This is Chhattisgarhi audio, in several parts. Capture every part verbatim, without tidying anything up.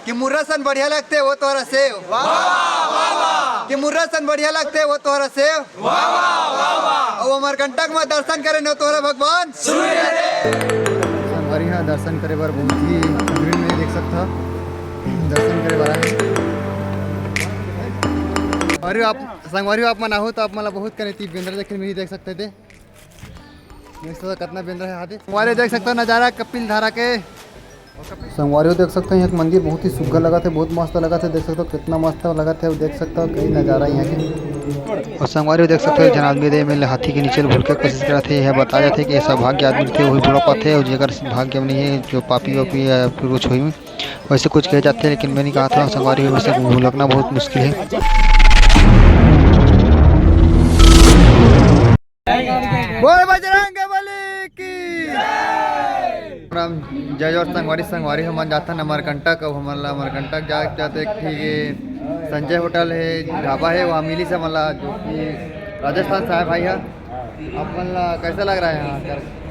कि मुर्रा सन बढ़िया लगथे वो तोहरा सेव। वाह, वाह, वाह। कि मुर्रा सन बढ़िया लगथे वो तोहरा सेव। वाह, वाह, वाह, वाह। अउ अमरकंटक म दर्शन करे न तोहरा भगवान। संगवारी ह दर्शन करे बर बहुत ही भीड़ में देख सकथव, दर्शन करे बर आए। अउ आप संगवारी हो, आप मन आहू त आप मन ला बहुत कने ती बेंदरा देखे मिलही, देख सकथव ते। देख सकथव कतना बेंदरा हे आदे। संगवारी देख सकथव नजारा कपिल धारा के। संगवारी हो देख सकथव, यहाँ के मंदिर बहुत ही सुग्घर लगत हे, बहुत मस्त लगत हे। देख सकथव कितना मस्त लगत हे, देख सकथव कई नजारा यहाँ के। अउ संगवारी हो देख सकथव, एक झन आदमी दे में ले हाथी के नीचे ले भुलके कोशिश करत हे। यह बताया जाथे कि ये सौभाग्य आदमी थे, वही भुलक पाथे, अउ जेकर भाग्य में नहीं है, जो पापी वापी या फिर कुछ होही, वैसे कुछ कहे जाथे, लेकिन मैं नहीं कहा था संगवारी हो, वैसे भुलकना बहुत मुश्किल है। बोल बजरंग बली की। राम जय जोहार संगवारी, संगवारी हमन जाथन अमरकंटक, अउ हमन ला अमरकंटक जाए के जाथे एक ठीक संजय होटल है, ढाबा है, वहाँ मिली से हमन ला, जो कि राजस्थान से आए भाई है। आप मन ला कैसा लग रहा है यहाँ आकर?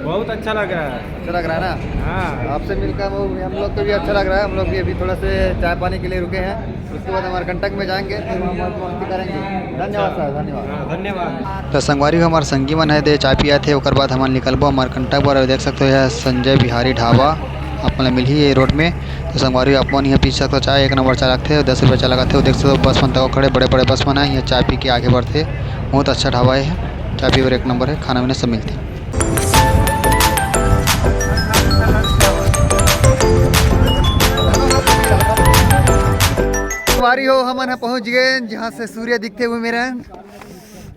बहुत अच्छा लग रहा है। अच्छा लग रहा है ना? हाँ। आपसे मिलकर वो हम लोग को भी अच्छा लग रहा है। हम लोग भी अभी थोड़ा से चाय पानी के लिए रुके हैं, उसके बाद अमरकंटक में जाएंगे, फिर वहाँ मौज मस्ती करेंगे। धन्यवाद सर, धन्यवाद। हाँ, धन्यवाद। तो संगवारी हो, हमारे संगी मन है दे चाय पिया थे, ओकर बाद हमन निकलबो अमरकंटक बर। देख सकते हो यह संजय बिहारी ढाबा आप मन ला मिलही ये रोड में। तो संगवारी हो, आप मन यहाँ पी सकते हो चाय, एक नंबर चाय लगथे, दस रुपये चाय लगाथे। देख सकते हो बस मन तक खड़े, बड़े बड़े बस मन है, यहाँ चाय पी के आगे बढ़थे। बहुत अच्छा ढाबा है, चाय पी बर एक नंबर है, खाना पीना सब मिलथे। संगवारी हो, हमन ह पहुंच गए जहां से सूर्य दिखते हुए मेरे।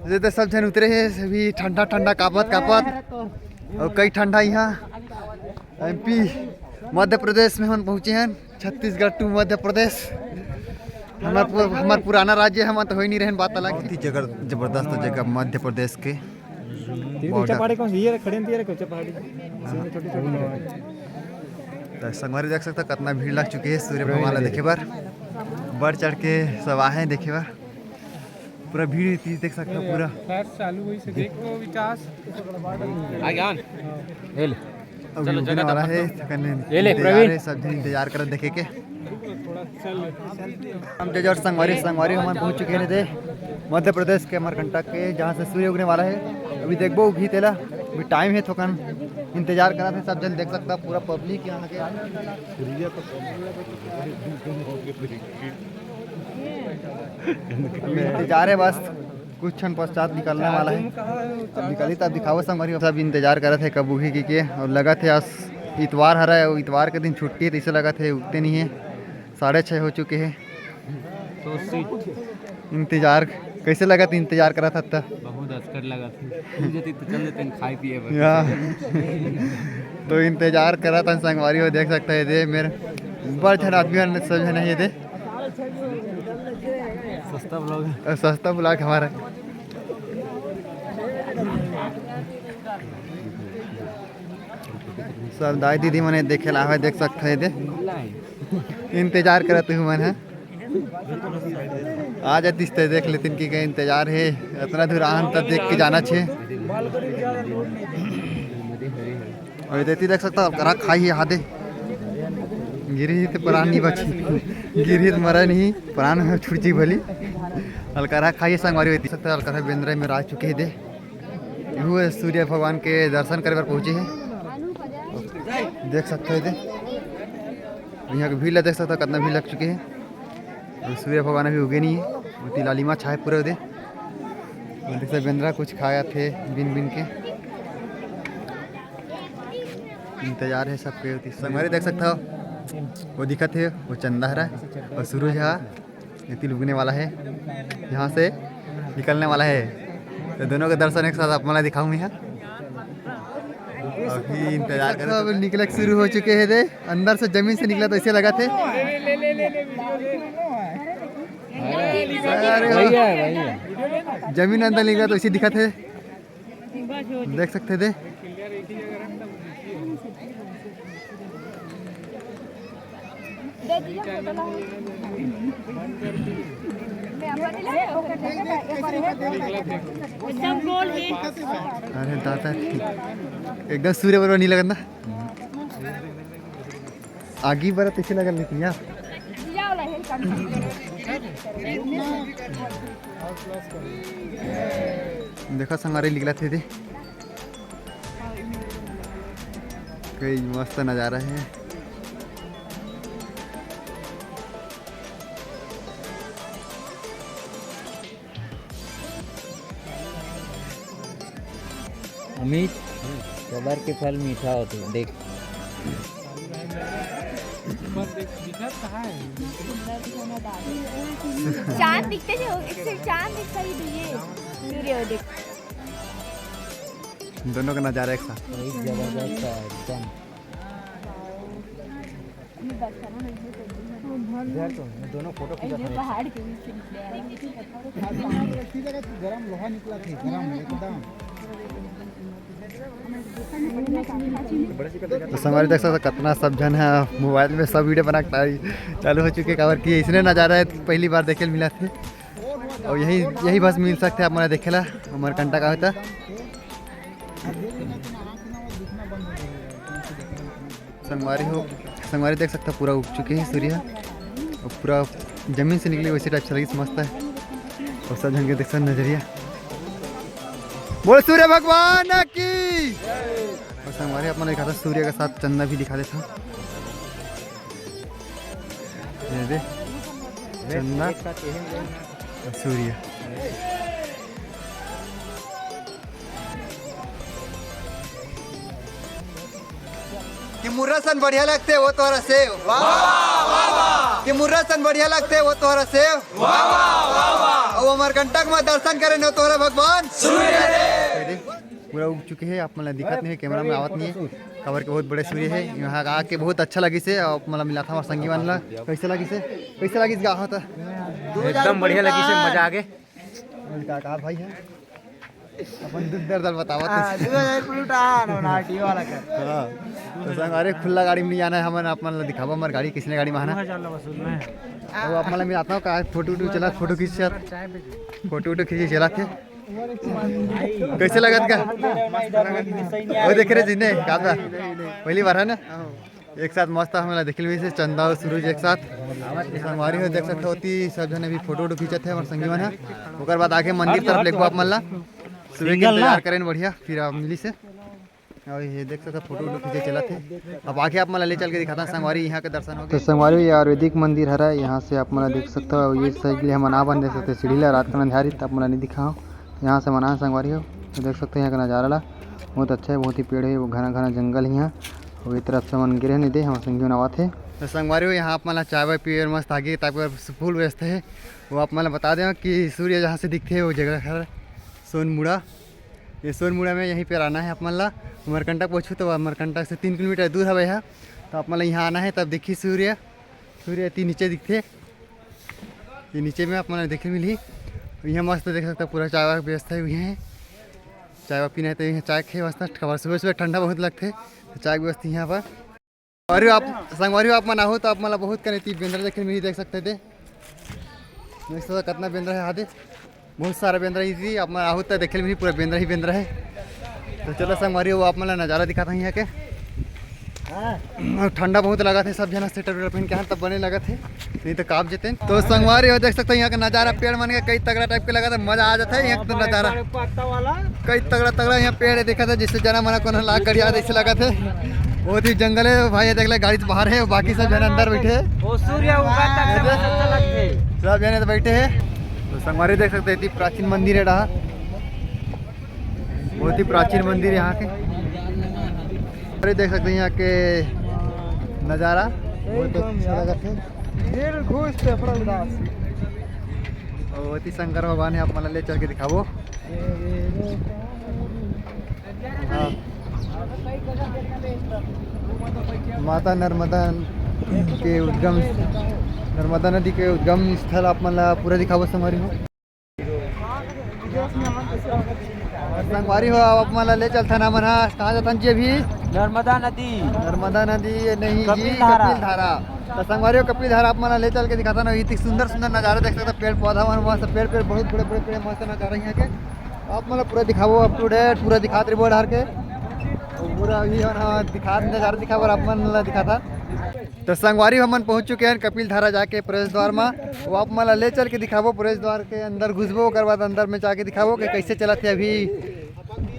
जे तो सब झन उतरे हैं, सभी ठंडा ठंडा कापत कापत, और कई ठंडा यहाँ एमपी मध्य प्रदेश में हम पहुंचे हैं। छत्तीसगढ़ to मध्य प्रदेश। हमार पु-, हमार पुराना राज्य है, हम तो हो ही नहीं रहन, बात अलग है। बहुत ही जगह जबरदस्त जगह मध्य प्रदेश के तीन border। चपाड़े कौन सी? ये खड़े हैं, ये रखो चपाड़ी। छोटी छोटी। तो संगवारी देख सकता कितना भीड़ लग चुकी है सूर्य भगवान ला देखे बर। बढ़ चढ़ के सब आए हैं देखे बर। पूरा भीड़ इतनी देख सकता पूरा। फ्लैश चालू हुई से देख। विकास। आ गया। अभी चलो, रुकने चलो, वाला है, चलो। थकन ये ले, इंतजार प्रवीण। है, सब जन इंतजार करत देखे के। हम जज और संगवारी, संगवारी हमन पहुंच चुके हैं थे मध्य प्रदेश के अमरकंटक के, जहां से सूर्य उगने वाला है। अभी देखबो उगी तेला, अभी टाइम है थोकन, इंतजार करत है सब जन। देख सकता पूरा पब्लिक यहाँ के। अभी इंतजार है बस। कुछ क्षण पश्चात निकलने वाला है। अब निकली तब दिखावो संगवारी, सब इंतजार करत हे कब उगही कि के। और लगत हे आज इतवार हरा है, इतवार के दिन छुट्टी है, तो इसे लगत है उगते नहीं है। साढ़े छः हो चुके हैं। तो सीट। इंतजार कैसे लगत, इंतजार करत हत्ता? बहुत असकट लगत है। उग जती तो चल देते हैं खाए पिए बर। या। तो इंतजार करत हन संगवारी हो, देख सकता है दे मेरे बड़ झन आदमी हन, सब झन है ये दे। सस्ता ब्लॉग है। अ, सस्ता ब्लॉग हमारा। सब दाई दीदी मने देखे ला हवे, देख सकत हे दे। इंतजार करत हूँ मन है। आ जातिस ते देख लेतिन कि कहीं इंतजार है। इतना दूर आन तब देख के जाना छे। अउ एती देख सकता, अलकरहा खाई हे हादे। गिरही ते प्राण नहीं बची, गिरही ते मरा नहीं, प्राण में छुटजी भली। अलकरहा खाई हे संगवारी, देख सकता, अलकरहा बेंदरा में राज चुके हे दे। वो सूर्य भगवान के दर्शन करे बर पहुंचे हे, देख सकते हो दे। यहाँ के भीड़ ला देख सकता, कितना भीड़ लग चुके हे। अउ सूर्य भगवान अभी उगे नहीं है, वो ती लालिमा छाए पूरा दे। अउ देख सकते बेंदरा कुछ खाया थे बिन बिन के। इंतजार है सबके। संगवारी देख सकता हो, वो दिखत हे, वो चंदा हरा अउ सूरज हा एती उगने वाला है, यहाँ से निकलने वाला है। तो दोनों के दर्शन एक साथ आप मन ला दिखाऊं मैं। अभी इंतजार करो। अब निकले शुरू हो चुके हैं दे, अंदर से जमीन से निकला तो ऐसे लगा थे। अरे वाह। जमीन अंदर निकला तो ऐसे दिखा थे। देख सकते थे। अरे दादा, एकदम सूर्य बरोबर नहीं लगता। आगी बरत तइसे लगत हे, लेकिन यार। देखो संगवारी निकलत हे दे। कई मस्त नजारा हे। अमित, सबर के फल मीठा होथे, देख। चांद दिखथे जो, एक से चांद दिखथे ही, ये सूर्य देख। दोनों का नजारा एक साथ। एक जबरदस्त है एकदम। इधर तो दोनों फोटो खींचा था। पहाड़ के बीच से निकले हैं। सीधा का गरम लोहा निकला थे, गरम एकदम। तो संगवारी देख सकते हो, कितना सब झन है मोबाइल में सब वीडियो बना के चालू हो चुके, काबर कि इसने नजारा है पहली बार देखे मिला थे। और यही, यही बस मिल सकते हैं आप मन देखे ला, अमरकंटक का होता। संगवारी हो, संगवारी देख सकता, पूरा उग चुके हैं सूर्य, और पूरा जमीन से निकले वैसे टाइप से लगी, मस्त है। और सब झन के देख सकते नजरिया, बोल सूर्य भगवान की। और संगवारी, आप मन दिखाता सूर्य के साथ चंदा भी दिखा देता। ये दे, चंदा, सूर्य। कि मुर्रा सन बढ़िया लगथे वो तोहरा सेव। वाह, वाह, वाह। कि मुर्रा सन बढ़िया लगथे वो तोहरा सेव। वाह, वाह, वाह, वाह। अउ अमरकंटक में दर्शन करे न तोहरा भगवान सूर्य देव। पूरा उग चुके हैं, आप मन ला दिखत नहीं है, कैमरा में आवत नहीं है, काबर के बहुत बड़े सूर्य है। यहाँ आके बहुत अच्छा लगिस है, आप मन ला मिलात हँव संगी मन ला। कैसे लगिस है? कैसे लगिस गा होता? एकदम बढ़िया लगिस है, मजा आ गे। का, का भाई है? अपन दुख दर्द ल बतावत हाँ, है। दू हजार प्लूटान हो ना, टी वाला का। हाँ। तो संगवारी, खुला गाड़ी में नहीं आना है, हमन आप मन ला दिखाबो हमर गाड़ी, किसने गाड़ी में आना। दू हजार ला वसूल में। अब आप मन ला मिलात हँव, का फोटो वोटो चला, फोटो खींच, चाय पे। फोटो वोटो खींचे चला थे। कैसे लगत का? वो देख रहे जिन्हें, का था? पहली बार है ना? एक साथ मस्त हमला देखे मिलिस हे चंदा अउ सूरज एक साथ। संगवारी हो देख सकत हो, ओती सब झन अभी फोटो वोटो खींचत हे हमर संगी मन ह। ओकर बाद आगे मंदिर तरफ लेगबो आप मन ला। सुबह के इंतजार करें बढ़िया, फिर आप मिलिस हे। और ये देख सकत हो फोटो वोटो खींचे चलत हे। अब आगे आप मन ला ले चल के दिखाता संगवारी, यहाँ के दर्शन हो तो गए। संगवारी ये आयुर्वेदिक मंदिर हरा, यहाँ से आप मन ला देख सकत हो। ये साइड ले हमन अपन देख सकत हो सीढ़ी ला, रात के अंधियारी त आप मन ला नहीं दिखाओ। यहाँ से मना संगवारी हो, तो देख सकते हैं यहाँ का नज़ारा ला, बहुत अच्छा है, बहुत ही पेड़ है, वो घना घना जंगल ही है। और ये तरफ से मन गिरे नहीं दे, हम संगी मन आवत है। तो संगवारी हो, यहाँ आप मन ला चाय वाय पिए मस्त आगे, ताकि फुल व्यस्त है। वो आप मन ला बता दें कि सूर्य जहाँ से दिखते है वो जगह है सोनमुड़ा। ये सोनमुड़ा में यहीं पर आना है आप मन ला। अमरकंटक पहुँचू तो अमरकंटक से तीन किलोमीटर दूर हवे है, तो आप मन ला यहाँ आना है, तब देखी सूर्य, सूर्य इतनी नीचे दिखते। ये नीचे में आप मन ला देखे मिलही। यहाँ मस्त देख सकता पूरा चाय वाय व्यवस्था हुई है। चाय वाय पीना है तो यहाँ चाय के व्यवस्था, काबर सुबह सुबह ठंडा बहुत लगथे, तो चाय की व्यवस्था यहाँ पर। और आप संगवारी हो, आप मन आहो तो आप मन ला बहुत कने ती बेंदरा देखे मिलही, देख सकते थे। देख सकते कितना बेंदरा है आदे, बहुत सारा बेंदरा ही थी। आप मन आहो तो देखे मिलही पूरा बेंदरा ही बेंदरा है। तो चलो संगवारी हो, आप मन ला नज़ारा दिखाता हूँ यहाँ के। और ठंडा बहुत लगत हे, सब झन स्वेटर वेटर पहन के आए हे, तब बने लगत हे, नहीं तो कांप जेतेन। तो संगवारी हो देख सकते हो यहाँ का नज़ारा, पेड़ मन के कई तगड़ा टाइप के लगत हे, मजा आ जाता है यहाँ का नज़ारा। पत्ता वाला। कई तगड़ा तगड़ा यहाँ पेड़ है, देखा था जिससे जना मना कोनो लाग गड़िया जैसे लगत हे। बहुत ही जंगल है भाई, ये देख ले गाड़ी से बाहर है, बाकी सब झन अंदर बैठे हैं। वो सूर्य उगा तक से बस अच्छा लगथे। सब झन तो बैठे हैं। तो संगवारी देख सकते हैं, इतनी प्राचीन मंदिर है डहा। बहुत ही प्राचीन मंदिर यहाँ के। अरे देख सकते हैं यहाँ के नज़ारा, बहुत अच्छा लगत हे। दिल खुश, फेफड़ा उदास। और बहुत ही शंकर भगवान है, आप मन ला ले चल के दिखाबो। हाँ। माता नर्मदा के उद्गम, नर्मदा नदी के उद्गम स्थल आप मन ला पूरा दिखाबो संगवारी हो। संगवारी हो, अब आप मन ला ले चलथन हमन हा, कहाँ जाथन जी अभी? नर्मदा नदी। नर्मदा नदी ये नहीं जी, कपिल धारा। कपिल धारा। तो संगवारी हो, कपिल धारा आप मन ला ले चल के दिखाथन। इतनी सुंदर सुंदर नज़ारा देख सकते हो, पेड़ पौधा मन मस्त, पेड़ पेड़ बहुत बड़े बड़े पेड़, मस्त नज़ारा यहाँ के। आप मन ला पूरा दिखाबो, up to date पूरा दिखात रहिबो डहर के। तो पूरा अभी हमन हा दिखात नज़ारा दिखाबो, आप मन ला दिखाथन। तो संगवारी, हमन पहुंच चुके हैं कपिल धारा जाके प्रवेश द्वार में। वो आप मन ला ले चल के दिखाबो, प्रवेश द्वार के अंदर घुसबो, ओकर बाद अंदर में जाके दिखाबो कि कैसे चलत हे अभी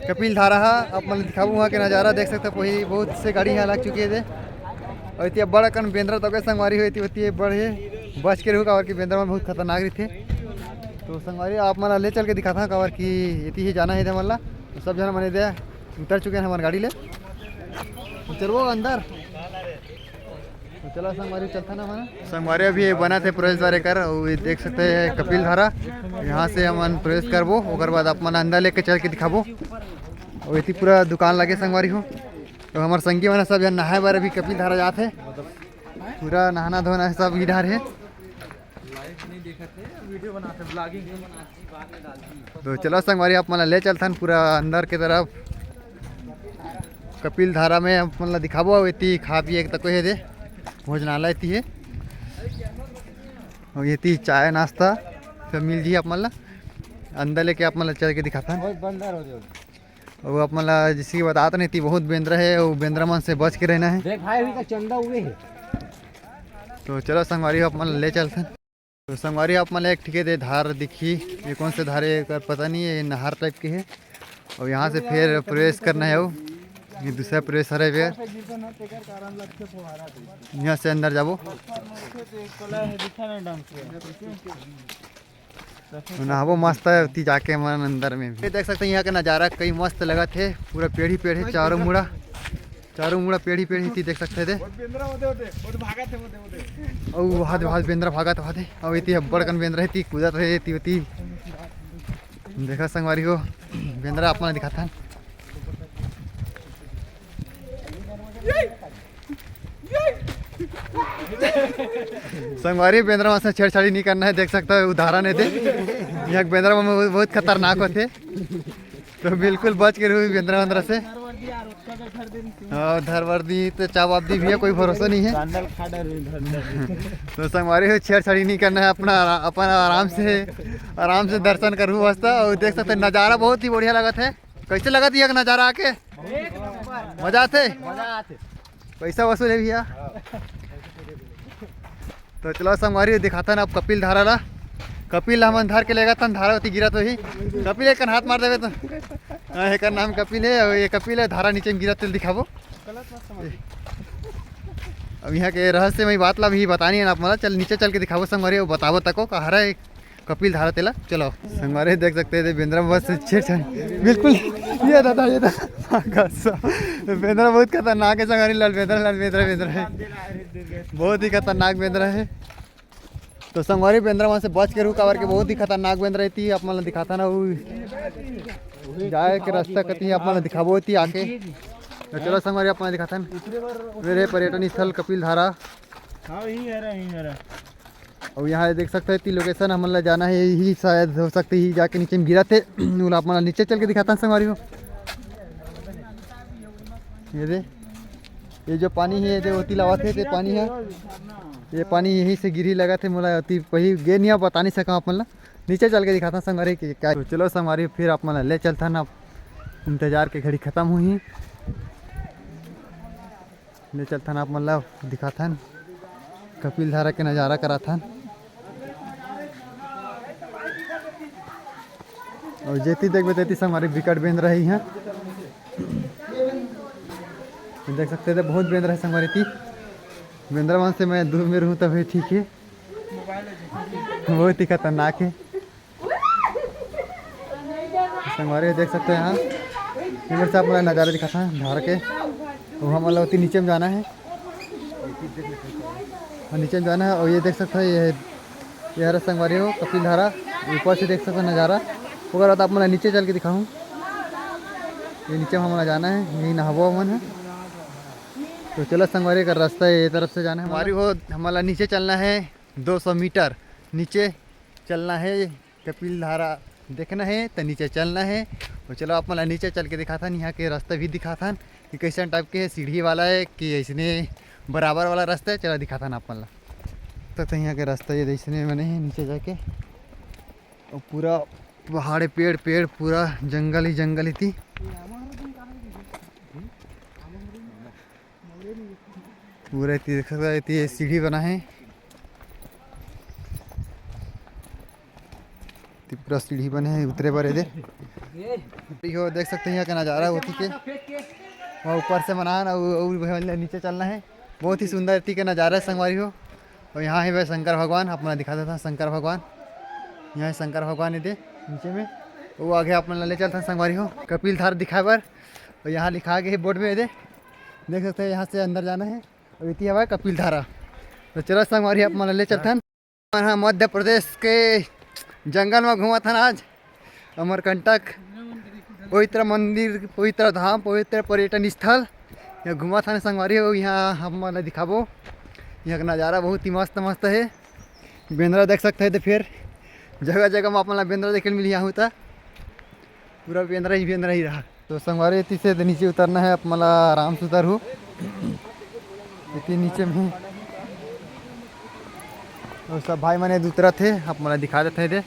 कपिल धारा हा। आप मन ला दिखाबो वहाँ के नज़ारा। देख सकते हो, वही बहुत से गाड़ी यहाँ लग चुके हे। और इतनी बड़ अकन बेंदरा तो के संगवारी हो, इतनी होती है बड़ है, बच के रहू, काबर कि बेंदरा मन बहुत खतरनाक रहिथे। तो संगवारी, आप मन ला ले चल के दिखाता हूँ, काबर कि इतनी ही जाना है हमन ला। तो सब जना मन दे उतर चुके हैं हमारे गाड़ी ले। तो चलबो अंदर। तो चलो संगवारी, चलता ना हमारा। संगवारी, अभी ये बना थे प्रवेश द्वार कर, और ये देख सकते हैं कपिल धारा। यहाँ से हमन प्रवेश करबो, ओकर बाद आप मन अंदर लेके चल के दिखाबो। और इतनी पूरा दुकान लगे संगवारी हो। तो हमारे संगी मन सब यहाँ नहाए बर अभी कपिल धारा जात हे। पूरा नहाना धोना सब इधर है। लाइव नहीं देखत हे, वीडियो बनाते, ब्लॉगिंग। तो चलो संगवारी, आप मन ला ले चलथन पूरा अंदर के तरफ। कपिल धारा में आप मन ला दिखाबो। अउ एती खा पिए के तको हे दे, भोजनालय एती हे। अउ एती चाय नाश्ता सब मिल जी आप मन ला। अंदर लेके आप मन ला चल के दिखाथन। बहुत बंदर हो जाओ। अउ आप मन ला जैसे कि बतात नहीं थी, बहुत बेंदरा है, वो बेंदरा मन से बच के रहना है। देख भाई, अभी तक चंदा हुए है। तो चलो संगवारी, आप मन ला ले चलथन। तो संगवारी, आप मन ला एक ठीक दे धार दिखी, ये कौन से धार है, एकर पता नहीं है, ये नहर टाइप के है। और यहाँ से फिर प्रवेश करना है, वो ये दूसरा प्रवेश हरे फिर। यहाँ से अंदर जाबो। नहाबो मस्त है, उती जाके मन अंदर में भी। ये देख सकते हैं यहाँ का नज़ारा, कई मस्त लगत है। पूरा पेड़ ही पेड़ है, चारों मुड़ा, चारों मुड़ा पेड़ ही पेड़ है। ती देख सकते हैं दे। अउ वहाँ दे, वहाँ बेंदरा भागत, वहाँ दे। अउ इतनी बड़कन बेंदरा है, ती कूदत रहे, ती होती। देखा संगवारी हो, बेंदरा आप मन दिखाता है। संगवारी, बेंदरा मन से छेड़छाड़ी नहीं करना है। देख सकता है, उदाहरण है दे। यहाँ बेंदरा मन बहुत खतरनाक होते, तो बिल्कुल बच के रहू बेंदरा वेंदरा से। हाँ, धर वर दी तो चाप आप दी भैया, कोई भरोसा नहीं है। तो संगवारी हो, छेड़छाड़ी नहीं करना है, अपना आरा-, अपन आराम से, आराम से दर्शन करू बस। तो देख सकते हैं, नज़ारा बहुत ही बढ़िया लगत है। कैसे लगत है ये नज़ारा आके? मजा आते? मजा आते। पैसा वसूल है भैया। तो चलो संगवारी, दिखाथन अब कपिल धारा ला। कपिल ला हमन धर के लेगा थन, धारा होती गिरत होही। कपिल एक कन हाथ मार देवे तो। हाँ, एकर नाम कपिल है, और ये कपिल है, धारा नीचे में गिरत तेल दिखाबो। अब यहाँ के रहस्यमय बात ला भी बतानी है ना आप मन ला। चल नीचे चल के दिखाबो संगवारी, वो बताबो तको का हरा है। कपिल धारा तेला चलो। संगवारी देख सकते हैं, बेंदरा बस छेड़छाड़ बिल्कुल। ये दादा, ये दादा, बेंदरा बहुत खतरनाक है संगवारी, लाल बेंदरा, लाल बेंदरा, बेंदरा है, बहुत ही खतरनाक बेंदरा है। तो संगवारी, बेंदरा मन से बच के रहू, काबर के बहुत ही खतरनाक बेंदरा रहती है। आप मन ला दिखाता ना, वो जाए के रास्ता कती आप मन ला दिखाबो होती आके। तो चलो संगवारी, आप मन ला दिखाता ना, मेरे पर्यटन स्थल कपिल धारा। हाँ, यही है रहा, यही है रहा। और यहाँ देख सकते हैं, ती लोकेशन हमन ला जाना है, यही शायद हो सकते ही जाके नीचे में गिरा थे। उला आप मन ला नीचे चल के दिखाता हूँ संगवारी हो। ये दे, ये जो पानी है, ये दे ओती लावत है, ते पानी है, ये पानी यहीं से गिरी लगा थे। मोला ओती वही गे नहीं, बता नहीं सका आप मन ला। नीचे चल के दिखाता हूँ संगवारी कि क्या। तो चलो संगवारी, फिर आप मन ला ले चलता ना, इंतजार के घड़ी खत्म हुई। ले चलथन आप मन ला दिखाथन, कपिल धारा के नजारा कराथन। और जेती देखबे तेती संगवारी बिकट बेंदरा है यहाँ। देख सकते थे, बहुत बेंदरा है संगवारी ती। बेंदरा मन से मैं दूर में रहूँ तभी ठीक है। बहुत ही खतरनाक है। संगवारी देख सकते हैं यहाँ, इधर से आप लोग नज़ारा दिखाता है धार के। वो हम लोग नीचे में जाना है, और नीचे में जाना है। और ये देख सकते हैं, ये, ये हरा संगवारी हो कपिल धारा, ऊपर से देख सकते हैं नज़ारा। ओकर बाद आप मन नीचे चल के दिखाऊँ, ये नीचे में हमला जाना है, यही नहाबो मन है। तो चलो संगवारी का रास्ता ये तरफ से जाना है हमारी हो, हमला नीचे चलना है दो सौ मीटर नीचे चलना है, कपिल धारा देखना है तो नीचे चलना है। और चलो आप मन ला नीचे चल के दिखाथन, यहाँ के रास्ता भी दिखाथन कि कैसन टाइप के है, सीढ़ी वाला है कि ऐसने बराबर वाला रास्ता है। चलो दिखाथन आप मन ला। तो, तो यहाँ के रास्ता ये ऐसने बने हैं नीचे जाके, और पूरा पहाड़, पेड़ पेड़, पूरा जंगल ही जंगल ही थी। पूरा एती देख सकत हव, एती सीढ़ी बना हे, एती पूरा सीढ़ी बने हे उतरे बर एदे। यो देख सकत हव यहाँ के नजारा ओती के, वहाँ ऊपर से मना हे ना, अउ, अउ नीचे चलना हे। बहुत ही सुंदर एती के नजारा हे संगवारी हो। अउ यहाँ हे भाई शंकर भगवान, आप मन ला दिखा देथन शंकर भगवान। यहाँ हे शंकर भगवान एदे नीचे में, वो आगे आप मन ला ले चलथन संगवारी हो कपिल धार दिखाए बर। अउ यहाँ लिखा गे हे बोर्ड में एदे, देख सकत हव यहाँ से अंदर जाना हे। अउ एती हवय कपिल धारा। तो चलो संगवारी, आप मन ला ले चलथन। हमन ह मध्य प्रदेश के जंगल में घूमत हन आज। अमरकंटक पवित्र मंदिर, पवित्र धाम, पवित्र पर्यटन स्थल। यहाँ घूमत हन संगवारी हो, यहाँ आप मन ला दिखाबो। यहाँ के नजारा बहुत ही मस्त मस्त हे। बेंदरा देख सकत हव, तो फिर जगह जगह में आप मन ला बेंदरा देखे ल मिलही, आहू त पूरा बेंदरा ही बेंदरा ही रहा। तो संगवारी, एती से नीचे उतरना हे, आप मन ला आराम से उतरहू। एती नीचे में अउ सब भाई मन एदे उतरत हे, आप मन ला दिखा देत हन एदे।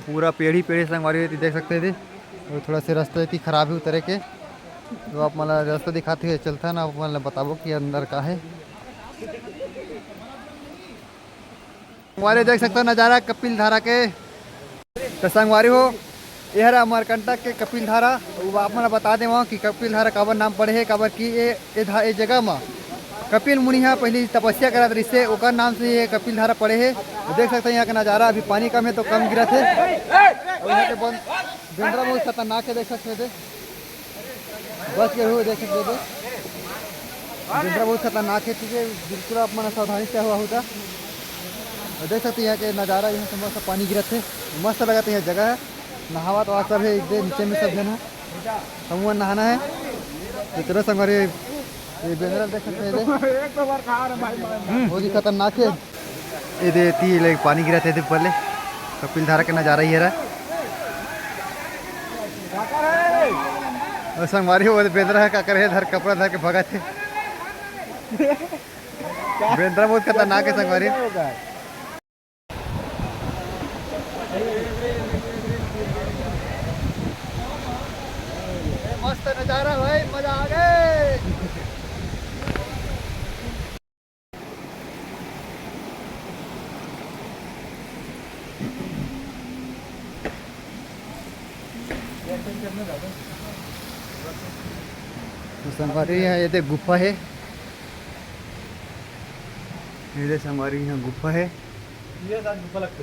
पूरा पेड़ ही पेड़ हे संगवारी, एती देख सकत हव एदे। अउ थोड़ा से रास्ता एती खराब हे उतरे के, तो आप मन ला रास्ता दिखात हुए चलथन, आप मन ला बताबो कि अंदर का हे। संगवारी देख सकत हव नजारा कपिल धारा के। तो संगवारी हो, ये हरे अमरकंटक के कपिल धारा। अब आप मन ला बता देवं कि कपिल धारा काबर नाम पड़े हे, काबर कि ये, ये धा-, ये जगह म कपिल मुनि ह पहिली तपस्या करत रहिसे, ओकर नाम से ये कपिल धारा पड़े हे। तो देख सकत हव यहाँ के नजारा, अभी पानी कम हे तो कम गिरत हे। अउ यहाँ के बन-, बेंदरा बहुत खतरनाक हे, देख सकत हव एदे। बच गे हो, देख सकत हव। बेंदरा बहुत खतरनाक हे, ठीक हे, बिल्कुल आप मन सावधानी से आहू त। अउ देख सकत हव यहाँ के नजारा, यहाँ से मस्त पानी गिरत हे, मस्त लगत हे यहाँ जगह हे। नहावत वावत सब हे, एदे नीचे में सब झन ह, समूह नहाना हे। तो चलो संगवारी, ये बेंदरा देख सकत हव एदे, बहुत ही खतरनाक हे। एदे एती ले पानी गिरत हे, एदे ऊपर ले कपिल धारा के नजारा ही हरा। अउ संगवारी हो, बेंदरा ह का करे, धर कपड़ा धर के भगत हे। बेंदरा बहुत खतरनाक हे संगवारी। मस्त नजारा भाई, मजा आ गे। तो संगवारी, यहाँ एदे गुफा हे, एदे संगवारी, यहाँ गुफा हे।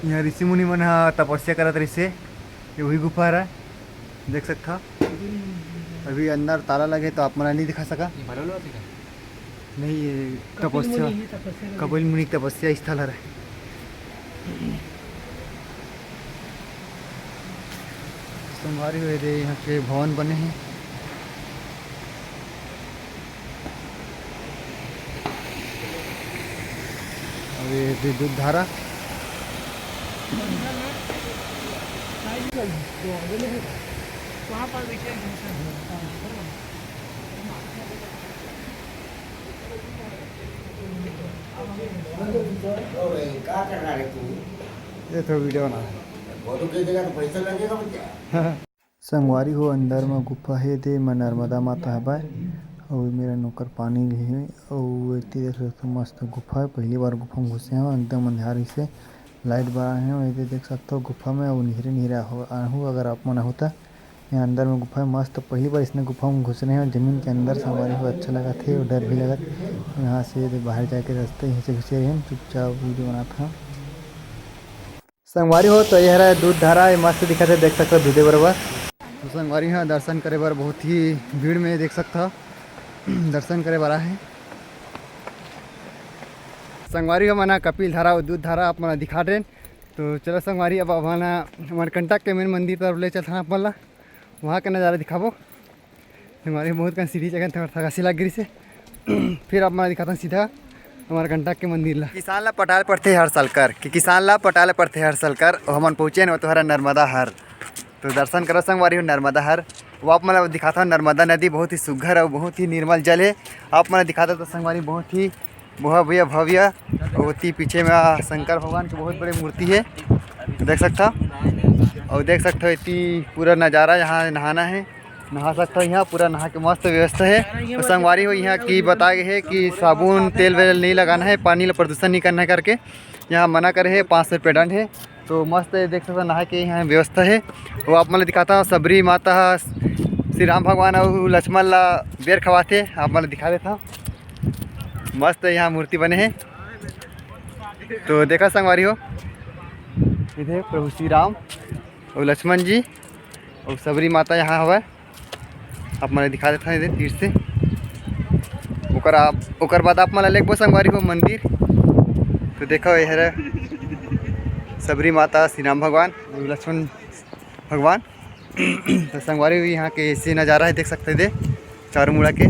यहाँ ऋषि मुनि मन ह तपस्या करत रहिसे, ये वही गुफा हरा, देख सकत हव। अभी अंदर ताला लगे तो आप मन ला नहीं दिखा सका। ये भले वाला होती का? नहीं, ये कपिल तपस्या, मुनि ही तपस्या करते। कपिल मुनि के तपस्या स्थल हरे। संगवारी हो, एदे यहाँ के भवन बने हे। अउ ये दे दूध धारा। ये तो वीडियो बना। संगवारी हो, अंदर म गुफा हे, दे म नर्मदा माता हवय, अउ मेरा नौकर पानी भी हे, अउ एती देख सकथव मस्त गुफा हे। पहली बार गुफा म घुसे हव, एकदम अंधियार अइसे, लाइट बर आए हव। एती देख सकथव गुफा म, अउ निहरे निहरे आहू, अगर आप मन आहू त। यहाँ अंदर म गुफा हे, मस्त पहली बार इसने गुफा म घुसने हव, जमीन के अंदर संगवारी हो, अच्छा लगत हे अउ डर भी लगत। यहाँ से एदे बाहर जाए के रास्ता, यहीं से घुसे रहेन, चुपचाप वीडियो बनात हव। संगवारी हो, तो ये हरा दूध धारा, ये मस्त दिखत हे, देख सकथव दूधे बरोबर। तो संगवारी हो, दर्शन करे बर बहुत ही भीड़ में देख सकथव, दर्शन करे बर आहे। संगवारी हो, हमन ह कपिल धारा अउ दूध धारा आप मन ल दिखा देन। तो चलो संगवारी, अब हमन ह अमरकंटक के मेन मंदिर तरफ ले चलथन आप मन ल, वहाँ के नजारा दिखाबो। संगवारी, बहुत कन सीढ़ी चघन, थोड़ा थकासी लग गिस हे। फिर आप मन ला दिखाथन सीधा अमरकंटक के मंदिर ला। किसान ला पटाल पड़थे हर साल कर, कि किसान ला पटाल पड़थे हर साल कर, अउ हमन पहुँचे न, वो तो हरा नर्मदा हर। तो दर्शन करो संगवारी हो नर्मदा हर, वो आप मन ला दिखाथन नर्मदा नदी बहुत ही सुघर अउ बहुत ही निर्मल जल हे। आप मन ला दिखाथन तो संगवारी बहुत ही भव्य, भव्य। ओती पीछे में शंकर भगवान के बहुत बड़े मूर्ति हे, देख सकथव। अउ देख सकथव एती पूरा नजारा, यहाँ नहाना हे, नहा सकता हो यहाँ, पूरा नहा के मस्त व्यवस्था है। तो संगवारी हो, यहाँ की बताए गए है कि साबुन तेल वेल नहीं लगाना है, पानी ला प्रदूषण नहीं करना है करके यहाँ मना करे है, पाँच सौ रुपये दंड है। तो मस्त है, देख सकता नहा के यहाँ व्यवस्था है। वो आप मन ला दिखाता हूँ, सबरी माता ह श्री राम भगवान अउ लक्ष्मण ला बेर खवाथे, आप मन ला दिखा देता हूँ। मस्त है यहाँ मूर्ति बने है। तो देखा संगवारी हो, इधर प्रभु श्री राम अउ लक्ष्मण जी अउ सबरी माता यहाँ हवय। आप मन ला दिखा देथन एदे तीर से। ओकर आप, ओकर बाद आप मन ला लेगबो संगवारी हो मंदिर। तो देखो, ये हरे सबरी माता, श्री राम भगवान, लक्ष्मण भगवान। तो संगवारी हो, यहाँ के ऐसे नज़ारा है, देख सकते हैं एदे चारों मुड़ा के।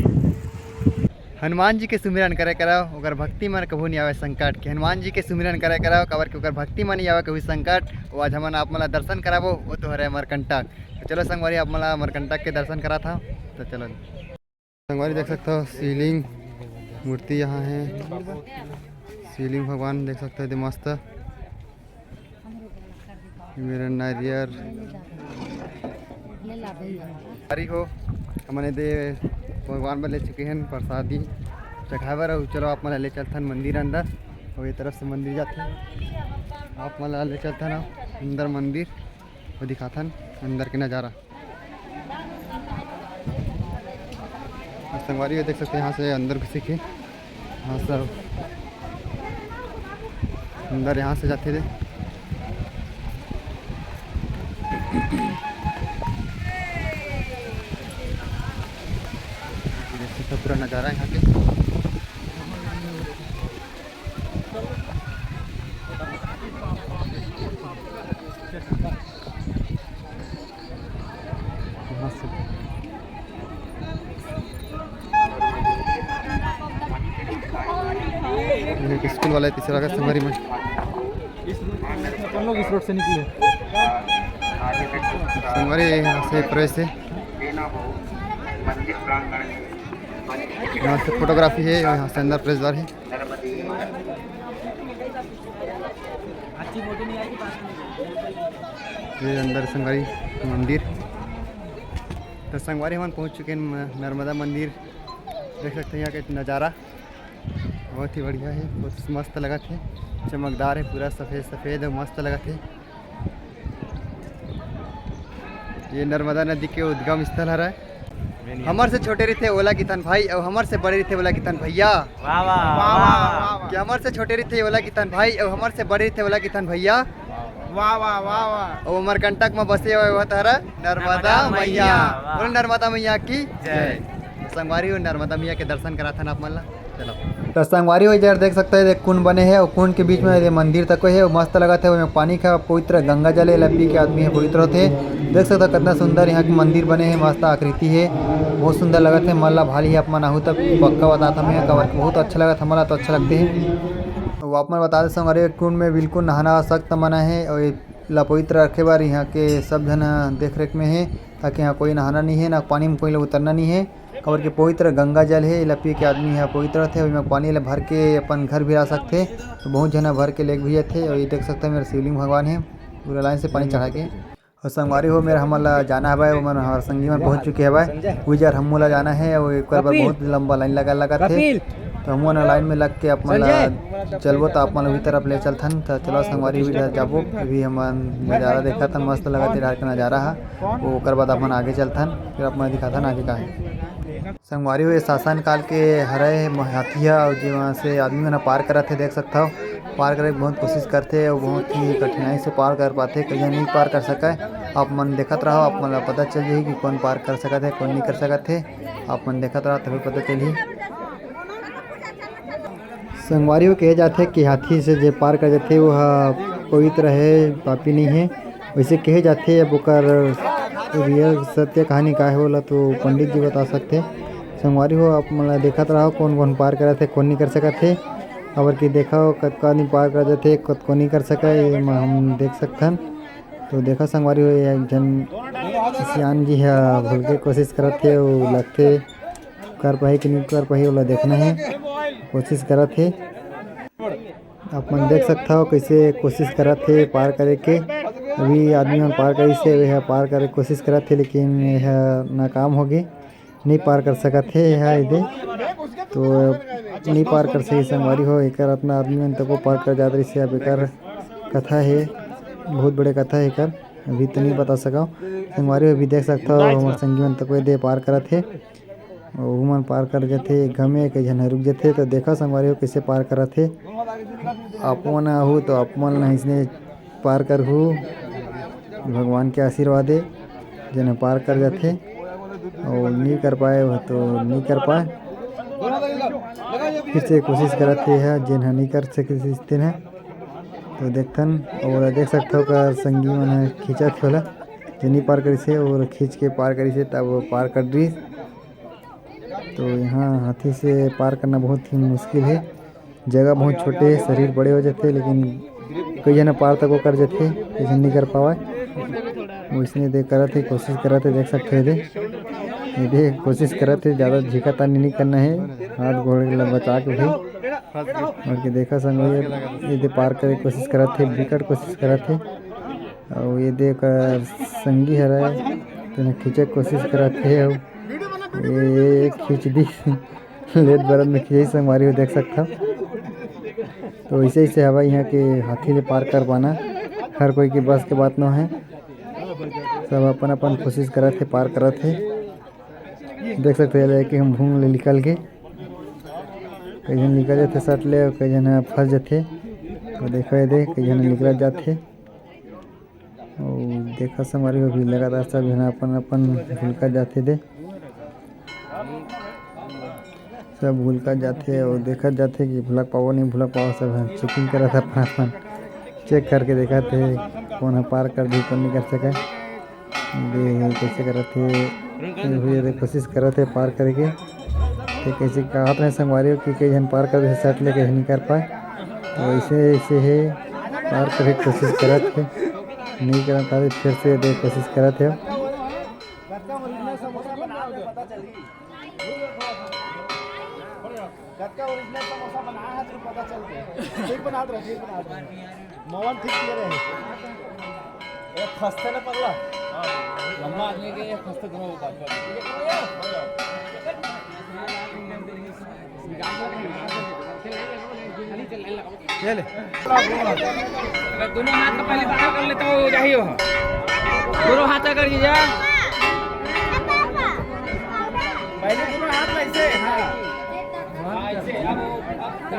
हनुमान जी के सुमिरन करे करव, ओकर भक्ति मन कभू नहीं आवे संकट के। हनुमान जी के सुमिरन करे करव, काबर के ओकर भक्ति मन नहीं आवे कभी संकट। वो आज हमन आप मन ला दर्शन कराबो, वो तो हरे अमरकंटक। तो चलो संगवारी, आप मन ला अमरकंटक के दर्शन करात हव। तो चलो संगवारी, देख सकते हो शिवलिंग मूर्ति यहाँ है, शिवलिंग भगवान देख सकते हो, एदे मस्त। मेरा नारियर। अरे हो, हमन एदे भगवान बर ले चुके हैं प्रसादी चढ़ाए बर। अउ चलो, आप मन ला ले चलथन मंदिर अंदर। अउ ये तरफ से मंदिर जाथे, आप मन ला ले चलथन अंदर मंदिर, अउ दिखाथन अंदर के नज़ारा। और संगवारी, ये देख सकते हैं, यहाँ से अंदर घुसे के, यहाँ सब अंदर यहाँ से जाते थे। देख सकते हैं पूरा नज़ारा यहाँ के। यहाँ से एक स्कूल वाला है, तीसरा का संगवारी में। हम लोग इस रोड से निकले। संगवारी यहाँ से प्रवेश है, यहाँ से फोटोग्राफी है और यहाँ से अंदर प्रवेश द्वार है। ये अंदर संगवारी मंदिर। तो संगवारी, हमन पहुंच चुके हैं म-, नर्मदा मंदिर। देख सकते हैं यहाँ के नज़ारा, बहुत ही बढ़िया है, बहुत मस्त लगत है, चमकदार है, पूरा सफ़ेद सफ़ेद है, मस्त लगत है। ये नर्मदा नदी के उद्गम स्थल हरय। हमर से छोटे रहिथे ओला किथन भाई, अउ हमर से बड़े रहिथे ओला किथन भैया। वाह, वाह, वाह, वाह। कि हमर से छोटे रहिथे ओला किथन भाई, अउ हमर से बड़े रहिथे ओला किथन भैया। वाह, वाह, वाह, वाह। अउ अमरकंटक म बसे हवय, वो हरय नर्मदा नर्मदा मैया। मैया। वाह। बोल नर्मदा मैया की जय। संगवारी हो, नर्मदा मैया के दर्शन कराथन आप मन ला। चलो। तो संगवारी हो, इधर देख सकते हैं, देख कुंड बने हे, अउ कुंड के बीच में ये मंदिर तको हे, अउ मस्त लगत हे, ओमे पानी का पवित्र गंगा जल हे, एला पी के आदमी ह पवित्र होथे। देख सकते हो, कितना सुंदर यहाँ के मंदिर बने हे, मस्त आकृति हे, बहुत सुंदर लगत हे। मन ला भाली आप मन आहू तक पक्का बतात हमें, काबर के बहुत अच्छा लगत, हमन ला तो अच्छा लगते हे। अउ आप मन बता दे संगवारी, कुंड में बिल्कुल नहाना सख्त मना हे, अउ ये ला पवित्र रखे बर यहाँ के सब झन देख रेख में हे, ताकि यहाँ कोई नहाना नहीं हे, ना पानी में कोई ला उतरना नहीं हे। काबर के पवित्र गंगा जल हे, एला पी के आदमी ह पवित्र होथे। ओमा पानी ला भर के अपन घर भी ला सकथे। तो बहुत झन ह भर के लेके भी आथे। अउ ये देख सकते हो, मेरा शिवलिंग भगवान हे, पूरा लाइन से पानी चढ़ा के। अउ संगवारी हो, मेरा हमन ला जाना हवय, ओमन हमारे संगी मन पहुंच चुके हवय। उही जर हमू ला जाना हे, अउ एकर बर कपिल। बहुत लंबा लाइन लगा लगत हे। कपिल। तो हमू मन लाइन में लग के अपन ला संजय। चलबो, तो आप मन उही तरफ ले चलथन। तो चलो संगवारी, उही तरफ जाबो। अभी हमन नजारा देखत हन, मस्त लगत हे डहर के नजारा ह। ओकर बाद अपन आगे चलथन, फिर आप मन दिखाथन आगे का हे। संगवारी हो, ये शासन काल के हरय म-, हाथी ह, अउ जेमा से आदमी मन ह पार करत हे, देख सकथव। पार करे के बहुत कोशिश करथे, अउ बहुत ही कठिनाई से पार कर पाथे, कइया नहीं पार कर सकय। आप मन देखत रहो, आप मन ला पता चल जाही कि कौन पार कर सकत हे, कौन नहीं कर सकत हे। आप मन देखत रहो, तभी पता चलही। संगवारी हो, कहे जाथे कि हाथी से जे पार कर जाथे, वो ह पवित्र हे, पापी नहीं हे। वैसे कहे जाथे, अब ओकर real सत्य कहानी का हे, ओला तो पंडित जी बता सकथे। संगवारी हो, आप मन ला देखत रहो, कौन कौन पार करत हे, कौन नहीं कर सकत हे। काबर कि देखो, कतका आदमी पार कर जाथे, कतको नहीं कर सके, ये म हम देख सकथन। तो देखो संगवारी हो, एक झन सियान जी ह भुलके कोशिश करत हे, अउ लगथे कर पाही कि नहीं कर पाही, ओला देखना हे, कोशिश करत हे। आप मन देख सकथव, कैसे कोशिश करत हे पार करे के। अभी आदमी मन पार करिस हे, एहा पार करे के कोशिश करत हे, लेकिन एहा नाकाम हो गे, नइ पार कर सकत हे एहा एदे। तो नइ पार कर सके संगवारी हो, एकर अतना आदमी मन तको पार कर जात रहिस हे। अब एकर कथा हे, बहुत बड़े कथा हे एकर, अभी तो नइ बता सकव संगवारी हो। अभी देख सकथव, हमर संगी मन तको एदे पार करत हे। अउ ओमन पार कर जथे, एक घमे कई झन ह रुक जथे। तो देखा संगवारी हो, कइसे पार करत हे। आप मन आहू तो आप मन ल अइसने पार करहू। भगवान के आशीर्वाद हे, जेन ह पार कर जथे। अउ नइ कर पाए, वो तो नइ कर पाए। फिर से कोशिश करत हे, ह जेन ह नइ कर सकिस तेन ह। तो देखथन, अउ ओला देख सकथव, ओकर संगी मन ह खींचत हे ओला, जे नइ पार करिस हे, ओला खींच के पार करिस हे, तब वो पार कर दिस। तो यहाँ हाथी से पार करना बहुत ही मुश्किल हे। जगह बहुत छोटे हे, शरीर बड़े हो जाथे, लेकिन कई झन पार तको कर जाथे, कई झन नइ कर पावय। वइसने दे करत हे, कोशिश करत हे, देख सकथव एदे, एदे कोशिश करत हे, ज़्यादा झिका तानी नइ करना हे, हाथ गोड़ ला बचा के भी। और के देखा संगवारी, एदे पार करे के कोशिश करत हे, बिकट कोशिश करत हे। अउ एदे ओकर संगी हरय, तेन खींचे के कोशिश करत हे, अउ ए खींच दिस। लेट बरत में खींचे संगवारी हो, देख सकथव। तो अइसे, अइसे हवय इहाँ के हाथी ले पार कर पाना, हर कोई के बस के बात नोहे। सब अपन अपन कोशिश करत हे, पार करत हे। देख सकथव, एला एक हम भूंग ले निकल के, कई झन निकल जाथे सट ले, कई झन ह फंस जाथे। तो देखो एदे, कई झन निकलत जाथे। अउ देखा संगवारी हो, अभी लगातार सब झन अपन अपन भुलका जाथे दे, सब भुलका जाथे अउ देखत जाथे कि भुलक पावो नहीं भुलक पावो। सब झन चेकिंग करत हे, अपन अपन चेक करके देखत हे, कोन ह पार कर दी, कोन नहीं कर सके। दे कइसे करत हे, ये भैया दे कोशिश करत हे पार करे के। ते कइसे कहत रहे संगवारी हो कि कई झन पार कर दे, सट ले कहीं नहीं कर पाए। तो ऐसे ऐसे हे, पार करे के कोशिश करत हे, नहीं करत हे, फिर से दे कोशिश करत हे। कतका ओरिजिनल समोसा बनाया है, तेरे पता चलते। ठीक बनात रहे, ठीक बनात रहे। मोहन ठीक किए रहे। ए, खस्ते ना पगला। लंबा आदमी के ये खस्ते दोनों होता है। ये ले। अगर दोनों हाथ का पहले बाहर कर लेता हो, जाहिए हो। दोनों हाथ अगर ये जा। पहले दोनों हाथ में ऐसे, हाँ। हाँ, ऐसे। अब, अब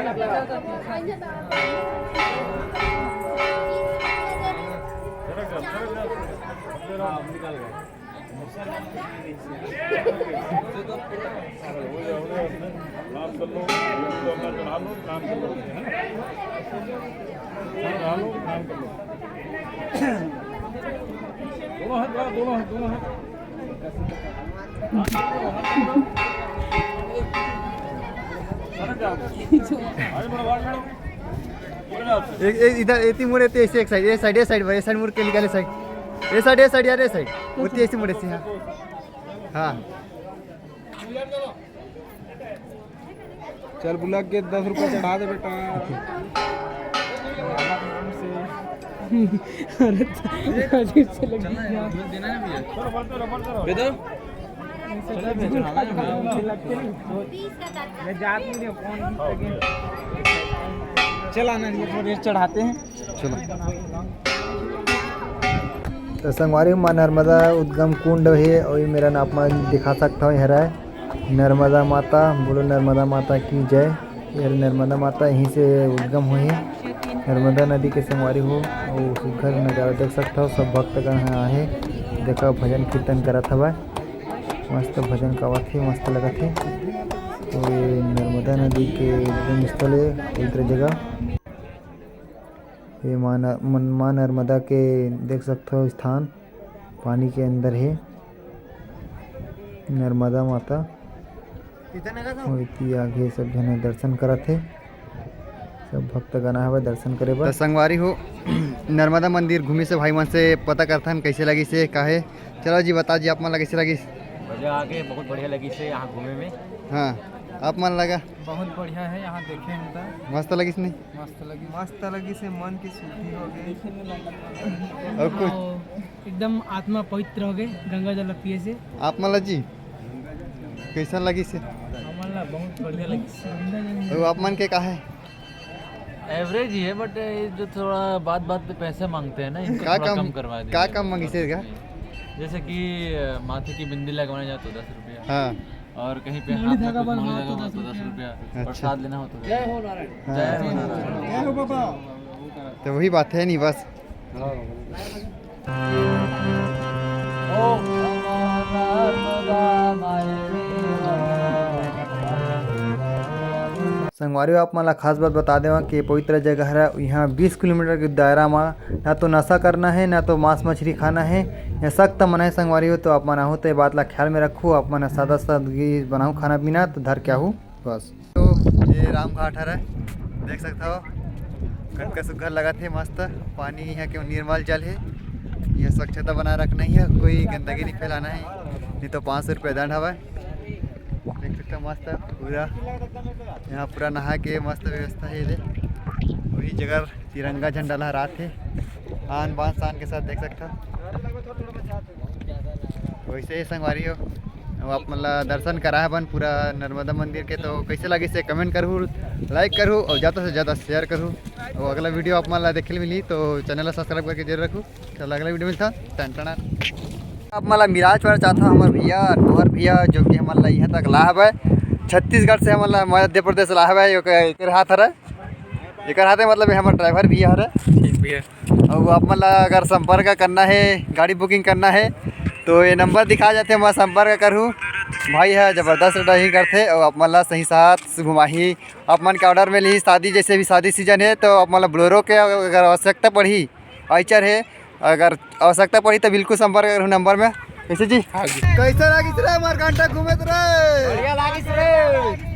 दोनों हाथ, दोनों हाथ, दोनों हाथ। एक, एक इधर, एती मुड़, एती ऐसे एक साइड, ये साइड, ये साइड, ये साइड मुड़ के निकाले साइड, ये साइड, ये साइड यार, ये साइड, ओती ऐसे मुड़, ऐसे, हाँ, हाँ। चल बुला के दस रुपये चढ़ा दे बेटा। अरे अजीब से लग रही है। मैं जात नहीं हूँ, फोन चला ना, ये थोड़ी देर चढ़ाते हैं। चलो। तो संगवारी हो, माँ नर्मदा उद्गम कुंड हे, अउ ये मेरा आप मन दिखा सकता हूँ, ये हरा है नर्मदा माता। बोलो नर्मदा माता की जय। ये नर्मदा माता यहीं से उद्गम हुई है, नर्मदा नदी के संगवारी हो। अउ सुघर नजारा देख सकता हो, सब भक्तगण ह आहे, देखा भजन कीर्तन करत हवय, मस्त भजन गावत हे, मस्त लगत हे। तो ये नर्मदा नदी के उद्गम स्थल है, पवित्र जगह। ये माँ न-, मन-, माँ नर्मदा के देख सकथव स्थान, पानी के अंदर हे नर्मदा माता। अउ इति आगे सब झन दर्शन करत हे, सब भक्तगण हवय दर्शन करे बर। त संगवारी हो, नर्मदा मंदिर घूमे से भाई मन से पता करथन कैसे लगिस हे, का हे। चलो जी, बता जी आप मन ला कैसे लगिस? मजा आ गए, बहुत बढ़िया लगिस हे यहाँ घूमे में। हाँ, आप मन लगा? बहुत बढ़िया है, यहाँ देखे हम तो। मस्त लगिस नहीं? मस्त लगिस। मस्त लगिस हे, मन के शुद्धि हो गए। और कुछ? और एकदम आत्मा पवित्र हो गए गंगा जल पिए से। आप मन ला जी, कैसन लगिस हे? हमन ला बहुत बढ़िया लगिस। तो आप मन के का है? एवरेज ही है, बट ये जो थोड़ा बात बात पे पैसे मांगते हैं ना, इनको का थोड़ा काम, कम करवा दीजिए। का काम मांगिस हे का? जैसे कि अ, माथे की बिंदी लगवाने जाओ तो दस रुपया। हाँ। और कहीं पे हाथ में कुछ मांगने जाओ तो दस रुपया। अच्छा। प्रसाद लेना हो तो दस रुपया। हाँ। जय हो नारायण। जय हो नारायण। तो वही बात है नहीं बस। संगवारी हो, आप मन ला खास बात बता देवा कि ये पवित्र जगह हरे, यहाँ बीस किलोमीटर के दायरा मा ना तो नशा करना है, ना तो मांस मछली खाना है। यहाँ सख्त मना है संगवारी हो, तो आप मन आहू तो ये बात ला ख्याल में रखू। आप मन सादा सादगी बनाऊ खाना पीना तो धर के आहू बस। तो ये राम घाट हरे, देख सकता हो कतका सुग्घर लगत हे, मस्त पानी, यहाँ के निर्मल जल है। ये स्वच्छता बनाए रखना ही है, कोई गंदगी नहीं फैलाना है, नहीं तो पाँच सौ रुपया दंड हवय। देख सकता हो मस्त पूरा यहाँ पूरा नहा के मस्त व्यवस्था है। ये वही जगह तिरंगा झंडा लहरात हे, आन बान शान के साथ देख सकता हो। वैसे ही संगवारी हो, अब आप मन ला दर्शन कराए बन पूरा नर्मदा मंदिर के, तो कैसे लगिस हे कमेंट करहू, लाइक करहू और ज़्यादा से ज़्यादा शेयर करहू। और अगला वीडियो आप मन ला देखे मिली, तो चैनल ला सब्सक्राइब करके जरूर रखू। चलो अगला वीडियो मिलता, टन टन। आप मन ला मिराज पर चाहता हमारे भैया, नोहर भैया, जो कि हमन ला यहाँ तक लाए हवय, छत्तीसगढ़ से हमन ला मध्य प्रदेश लाए हवय, एकर हाथ हरे। एकर हाथे मतलब ये हमर ड्राइवर भैया हरे। ठीक भैया। अउ आप मन ला अगर संपर्क करना है, गाड़ी बुकिंग करना है, तो ये नंबर दिखा जाथे, हमर संपर्क करहू। भाई है जबरदस्त ड्राइविंग करथे अउ आप मन ला सही साथ घुमाही। आप मन के ऑर्डर में लिही, शादी जैसे भी शादी सीजन है तो आप मन ला बोलेरो के अगर आवश्यकता पड़ही, आइचर है, अगर आवश्यकता पड़ही तो बिल्कुल संपर्क करहू नंबर में। कैसे जी? हाँ जी। कैसे लागिस रे हमर घंटा घूमे तो रे? बढ़िया लागिस रे।